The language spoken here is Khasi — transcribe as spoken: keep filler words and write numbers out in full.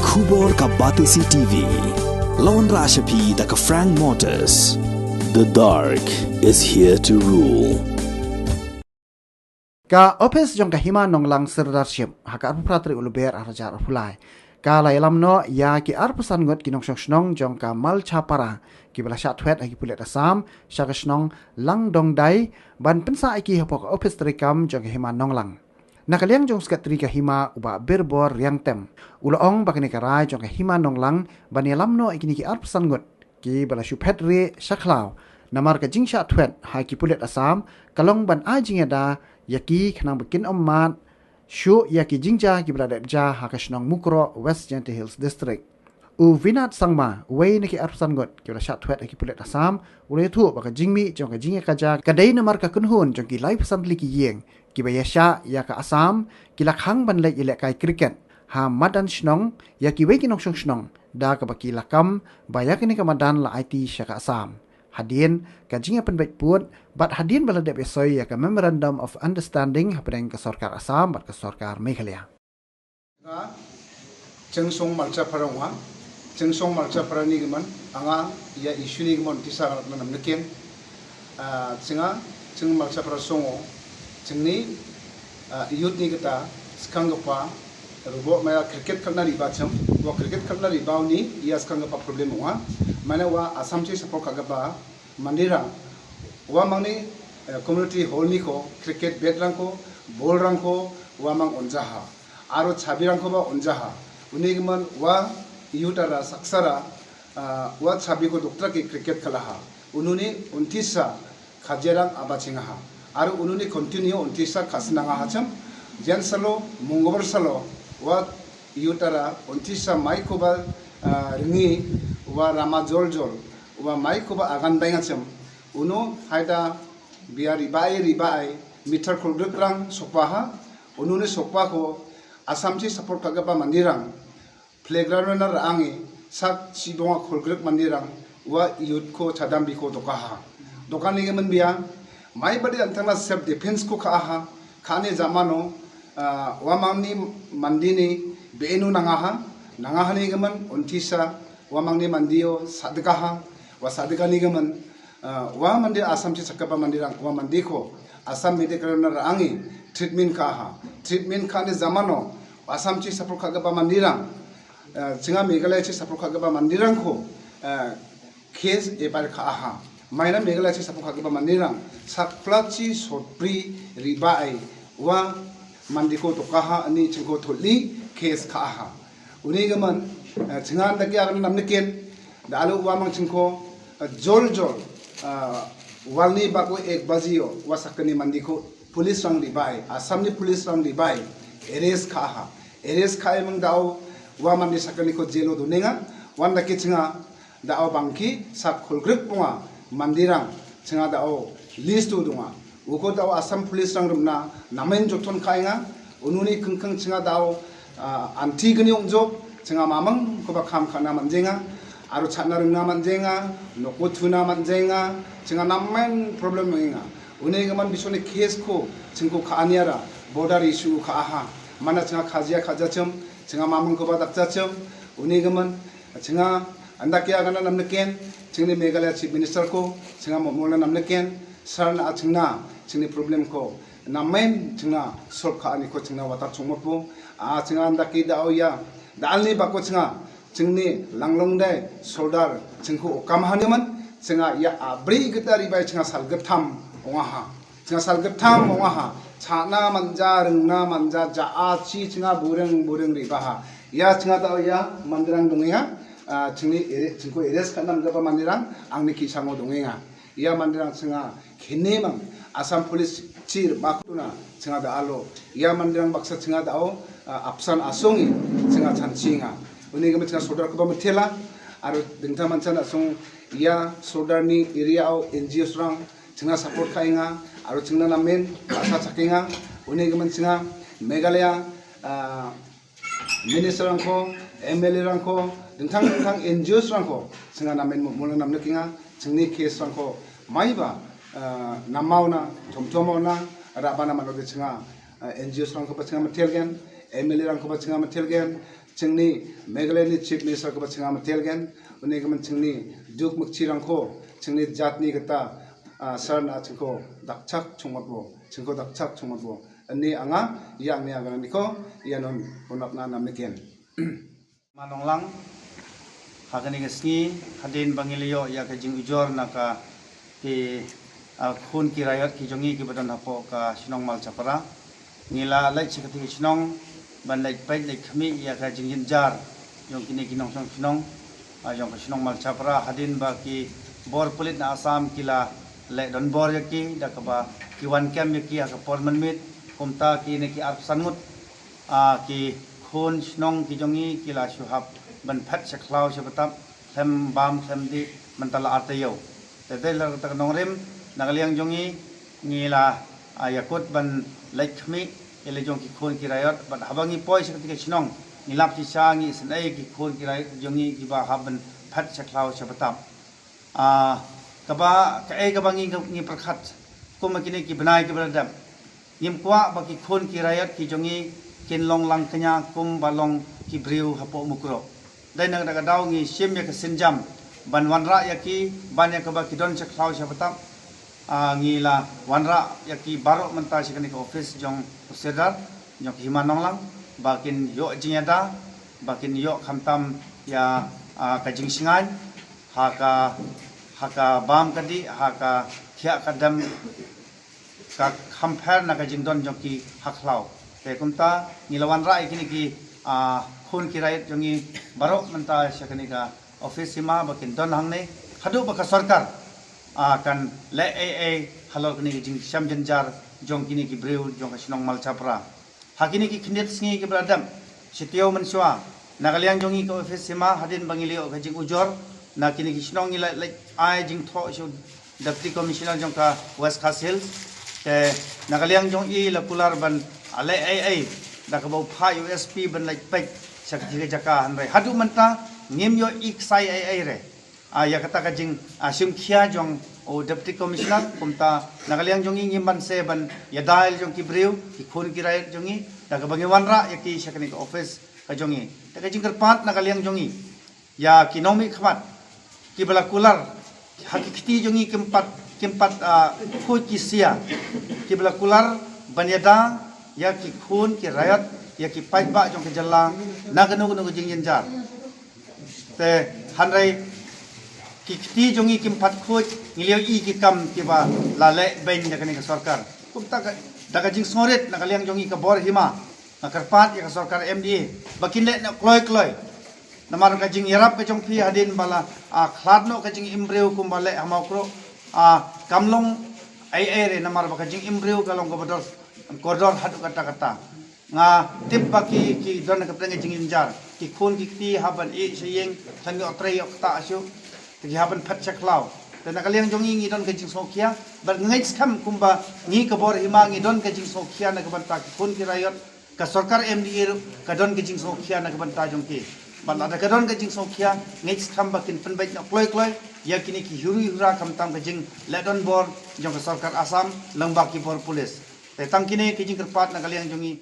Khubor ka Batesi T V. Lawan Rashapi da ka Frank Motors. The dark is here to rule. Ka ophis jong ka Hima Nonglang Sirdarship ha ka arphew phra tarik u Lber arhajar arphew lai ka la ïalam noh ïa ki arphew san ngut ki nongshong shnong jong ka Malchapara kiba la shah thwet ha ki pulit Assam sha ka shnong Langdongdai ban pynsah ïa ki hapoh ka ophis treikam jong ka Hima Nonglang. Na ka liang jong u Secretary ka Hima, u Bah Birbor Riangtem, u la ong ba kane ka rai jong ka Hima Nonglang ban ïalam noh ïa kine ki arphew san ngut kiba la shu phet rieh sha khlaw namar ka jingshah thwet ha ki pulit Assam ka long ban ai jingïada ïa ki khnang ba kin ym mad shuh ïa ki jingjia kiba la dep jia ha ka shnong Mukroh, West Jaintia Hills District. U Vinat Sangma, uwei na ki arphew san ngut kiba la shah thwet ha ki pulit Assam, u la ïathuh ba ka jingmih jong ka jingïakajia ka dei namar ka kynhun jong ki laiphew san tylli ki ïing kiba ïashah ïa ka Assam ki la khang ban leit ïalehkai cricket ha madan shnong ïa kiwei ki nongshong shnong da kaba ki la kam ba ïa kane ka madan la aiti sha ka Assam hadien ka jingïapynbeit pud bad hadien ba la dep ïasoi ïa ka Memorandum of Understanding hapdeng ka sorkar Assam bad ka sorkar Meghalaya. Nga, Chengsong Malchapara nga, Chengsong Malchapara ni ka man, anga ïa issue ni ka man tisa nga nam neken. Ah, chenga, Cheng Malchapara songo, chengni, ah, youth ni kata, skang kapa, rubo maya cricket khatna riba chem, wa cricket khatna riba ni, ïa skang kapa problem wa, mana wa Assam chi support kagaba, mandirang, wa mangni, eh, community hall ni ko, cricket bat rang ko, ball rang ko, wa mang onjaha. Aro chabi rang ko ba onjaha. Uni ka man wa youth ara saksara, ah, wa chabi ko doktra ki cricket khalaha. Ununi untisa khajerang aba chingaha. Aro ununi continue untisa khasnangaha cham. Jen salo, munggobar salo, wa youth ara untisa mai ko ba, ah, ringi, wa rama jol jol, wa mai ko ba agan bainga cham. Unu haida bia ribai ribai, meter khulgrek rang sokpaha, ununi sokpa ko, Assam chi support kagaba mandirang. Playground na rangi, sak chibonga khulgrek mandirang, wa youth ko chadam biko dokaha. Dokan ni man bia, mai badi antang na self defense ko kaaha, kane jamano, ah, wa mangni mandini, beenu nangaha, nangaha ni man, untisa, wa mangni mandio, sadkaha, wa sadka ni man, ah, wa mandi Assam chi sakapa mandirang, wa mandi ko, Assam medical na rangi, treatment kaaha, treatment kane jamano, Assam chi support kagaba mandirang, eh, chinga Meghalaya chi support kagaba mandirang ko, eh, case ebar kaaha. Maina Meghalaya chi support kagaba mandirang, sakpla chi sotpri ribai, wa mandiko tokaha ani chingko tholi case kaaha. Uni ka man, eh, chinga anda ki agan nam neken, da alu wa mang chingko, eh, jol jol, eh, walni bako ek baji yo, wa sakani mandiko, police rang ribai, Assam ni police rang ribai, arrest kaaha. Arrest kaaha mang dao, wa mandi sakani ko jelo dunenga, wan daki chinga, dao bangki, sak khulgrek bunga, mandirang, chinga dao, list tu dunga. Uko dao Assam police rang rumna, namen joton kainga, ununi kengkeng chinga dao, ah, anti gani ungjok, chinga mamang ko ba kham khana manjenga, aro chana rungna manjenga, noko thuna manjenga, chinga namen problem menga. Une gaman bisone case ko, chingko ka aniara, border issue kaaha. Mana chinga khajia khaja chum, chinga mamang ko ba dakja chum, une gaman, chinga anda kia gana nam neken, chingni Meghalaya Chief Minister ko, chinga mo mola nam neken, sarna a chingna, chingni problem ko, namen chinga solve ka ani ko chinga watak chungmo po, a chinga anda ki dao ya, dalni bako chinga, chingni langlong dai, soldar, chingko okam hani man, chinga ya abri gita ribai chinga sal getam, ongaha. Chinga sal getam ongaha. Chana manja, rengna manja, ja a chi chinga bureng, bureng ribaha. Ya chinga tao ya, mandirang dongiha, ah, chingni ere, chingko eres kanam gaba mandirang, angni ki sango dongiha. Ya mandirang chinga, kini mang, Assam Police chir bakuna, chinga da alo. Ya mandirang baksa chinga da o, ah, apsan asongi, chinga chanchinga. Uni gama chinga soldar kuba matela, aro dingta manchan asong, ya soldar ni area o N G Os rang, chingna support kainga, aro chingna namen, asa chakinga, uni gaman chinga, Meghalaya, ah, minister rangko, M L A rangko, dingthang dingthang N G Os rangko, chingna namen mu-, mula namna kinga, chingni case rangko, maiba, ah, namauna, chomchomona, rabana manode chinga, ah, N G Os rangko ba chinga matelgen, M L A rangko ba chinga matelgen, Chingni Meghalaya ni Chief Minister kaba chingam tel gen, une ka man chingni duk mukchi rangko, chingni jatni kata, ah, saran a chingko dakchak chungmat bo, chingko dakchak chungmat bo. Ani anga, ya angni agana niko, ya non, ponap na nam niken. Manonglang, ha kane ka sngi, hadien ba ngi la ïoh ïa ka jingujor na ka ki, ah, khun ki raiot ki jong ngi kiba don hapoh ka shnong Malchapra. Ngi la leit sha kata ka shnong, ban leit peit leit khmih ïa ka jingjynjar jong kine ki nongshong shnong, ah, jong ka shnong Malchapra, hadien ba ki bor pulit na Assam ki la leh donbor ïa ki, da kaba ki wan kem ïa ki ha ka por mynmiet, kumta kine ki arphew san ngut, ah, ki khun shnong ki jong ngi ki la shu hap ban phet sha khlaw sha btap, khlem bam khlem dih, mynta la ar taïew. Te dei la kata ka nongrim, na ka liang jong ngi, ngi la, ah, ïakut ban leit khmih ïa la jong ki khun ki raiot, bad haba ngi poi sha kata ka shnong, ngi lap shisha, ngi isynei ki khun ki raiot jong ngi kiba hap ban phet sha khlaw sha btap. Ah, kaba, kaei kaba ngi, ngi pyrkhat kum ha kine ki bnai kiba la dep. Ngim kwah ba ki khun ki raiot ki jong ngi kin long lang kñia kumba long ki briew hapoh Mukroh. Dei na kata ka daw ngi shim ïa ka sienjam ban wanrah ïa ki, ban ïa kaba ki don sha khlaw sha btap. Ah, ngi la wanrah ïa ki baroh mynta sha kane ka office jong u Sirdar, jong ka Hima Nonglang, ba kin ïoh jingïada, ba kin ïoh khamtam ïa, ah, ka jingshngaiñ ha ka, ha ka bam ka dih, ha ka thiah ka dem, ka compare na ka jingdon jong ki ha khlaw. Te kumta ngi la wanrah ïa kine ki, ah, khun ki raiot jong ngi baroh mynta sha kane ka office Hima ba kin don hangne, haduh ba ka sorkar, ah, kan leh ei ei halor kane ka jingshem jynjar jong kine ki briew jong ka shnong Malchapra. Ha kine ki khyndiat sngi kiba la dep, shi taïew mynshuwa, na ka liang jong ngi ka office Hima, hadien ba ngi la ïoh ka jingujor na kine ki shnong, ngi la leit ai jingthoh sha u Deputy Commissioner jong ka West Khasi Hills. Te na ka liang jong i la kular ban, ah, leh ei ei da kaba u phah ïa u S P ban leit peit sha kata ka jaka, hynrei haduh mynta ngim ïohi ksai ei ei re. Ah, ïa kata ka jing, ah, shim khia jong u Deputy Commissioner, kumta na ka liang jong ngi ngim banse ban ïada ïa la jong ki briew, ki khun ki raiot jong ngi, da kaba ngi wanrah ïa ki sha kane ka office ka jong ngi. Te ka jingkyrpad na ka liang jong ngi ïa ki nongmihkhmat kiba la kular ha ki kti jong ngi, kim pat, kim pat, ah, khuid ki sia, kiba la kular ban ïada ïa ki khun ki raiot, ïa ki paidbah jong ka jylla na kano kano ka jingjynjar. Te hynrei ki kti jong ngi kim pat khuid, ngi la ïohi ki kam kiba la leh beiñ da kane ka sorkar. Kumta ka, da ka jingsngewrit na ka liang jong ngi ka bor hima, nga kyrpad ïa ka sorkar M D A ba kin leh noh kloi kloi. Namar ka jingïarap ka jong phi hadien ba la, ah, khlad noh ka jingim briew kumba leh ha Mawkroh, ah, kam long ei ei re, namar ba ka jingim briew ka long kaba dor kordor haduh katta katta. Nga tip ba ki, ki don ka pdeng ka jingjynjar. Ki khun ki kti hap ban ïeh sha ïing, khlem ïoh trei ïoh ktah shuh. Te ki hap ban phet sha khlaw. Te na ka liang jong ngi ngi don ka jingsngewkhia, bad nga ngeit skhem kumba ngi ka bor hima ngi don ka jingsngewkhia na ka bynta ki khun ki raiot, ka sorkar M D A ruh ka don ka jingsngewkhia na ka bynta jong ki. Bad lada ka don ka jingsngewkhia, ngeit skhem ba kin pynbeit noh kloi kloi ïa kine ki huri hura khamtam ka jingleh donbor jong ka sorkar Assam lyngba ki bor pulit. Te tang kine ki jingkyrpad na ka liang jong ngi.